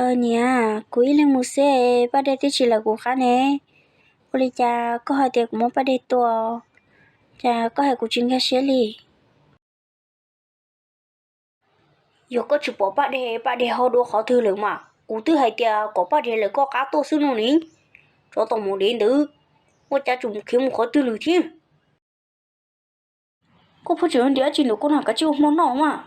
Niam, kuv ib leeg mus xwb, Paj Dej twb tsis lawv kuv qab ne. Ua li cas koj hais tias kuv muab Paj Dej tua, cas koj hais kuv tsis nkag siab li? Yog koj tsis pom Paj Dej, Paj Dej ho dua qhov twg lawm mas? Kuv twb hais tias kom Paj Dej lawv koj qab tuaj xwb no ne. Tsov tom mus dev ntawd, ua cas tseem khiav mus qhov twg lawm thiab? Koj pheej tseem nrhiav dab tsi ntawm koj na, kav tsij ua hmo noj mas.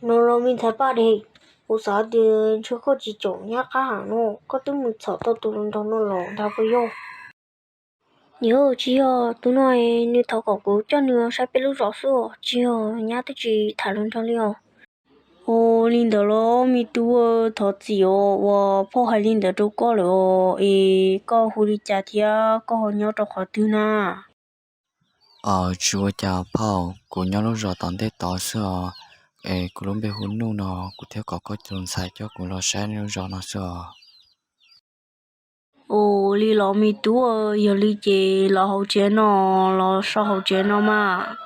No los me ntxhais Paj Dej, kuv xav tias ntshe koj tsis tseem nyab qab heev no, koj twb mus txhom tau tus hluas nraug no los ntag puas yog? Niam, tsis yog, tus no nws thov kom kuv coj nws saib peb lub zos xwb os, tsis yog nyab twb tsis tham hluas nraug li os. Ua li ntawd los me tub, thov txim os uas phauj hais li ntawd rau koj lawm os, es koj hu li cas thiab koj ho nyob rau qhov twg na? Tsis ua cas phauj, kuv nyob lub zos tom ntej tod xwb os. Es kuv lub npe hu Nuj no, kuv thiaj kom koj tus ntxhais coj kuv los saib nej lub zos no xwb os. Ua li los me tub, yog li ces los hauv tsev no, los so hauv tsev no mas.